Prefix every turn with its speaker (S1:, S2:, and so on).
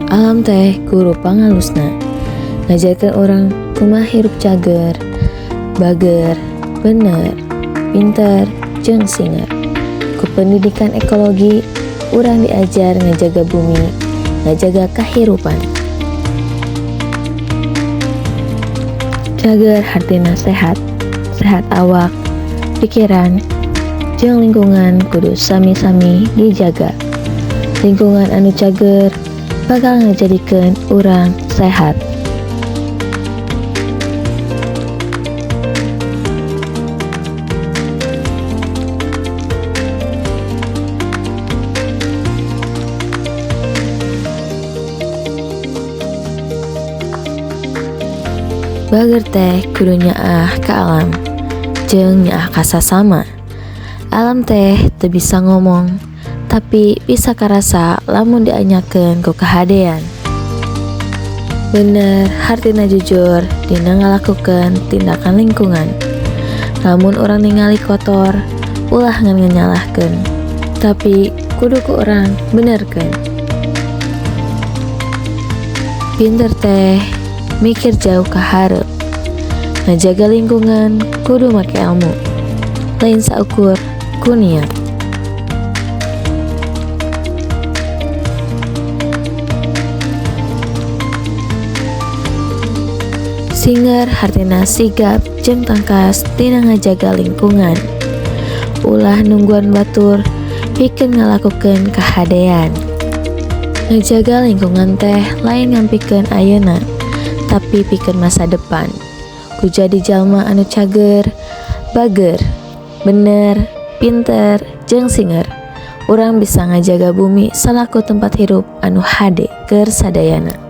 S1: Alam teh guru pangalusna, ngajarkeun urang kumaha hirup cager, bager, bener, pinter, jeung singer. Ku pendidikan ekologi, urang diajar ngajaga bumi, ngajaga kahirupan. Cager hartina sehat, sehat awak, pikiran, jeung lingkungan kudu sami-sami dijaga. Lingkungan anu cager bakal ngajadikeun urang sehat. Bager teh kudu nyaah ka alam, jeung nyaah ka sasama. Alam teh teu bisa ngomong, tapi bisa karasa lamun dianyakeun ku kahadean. Bener hartina jujur dina ngalakukeun tindakan lingkungan. Lamun urang ningali kotor, ulah ngan nganyalahkeun, tapi kudu ku urang benerkeun. Pinter teh mikir jauh ka hareup. Ngajaga lingkungan kudu make ilmu, lain saukur ku niat. Singer hartina sigap jeung tangkas dina ngajaga lingkungan. Ulah nungguan batur pikeun ngalakukeun kahadean. Ngajaga lingkungan teh lain ngampikeun ayeuna, tapi pikeun masa depan. Ku jadi jalma anu cager, bager, bener, pinter, jeung singer. Urang bisa ngajaga bumi salaku tempat hirup anu hade keur sadayana.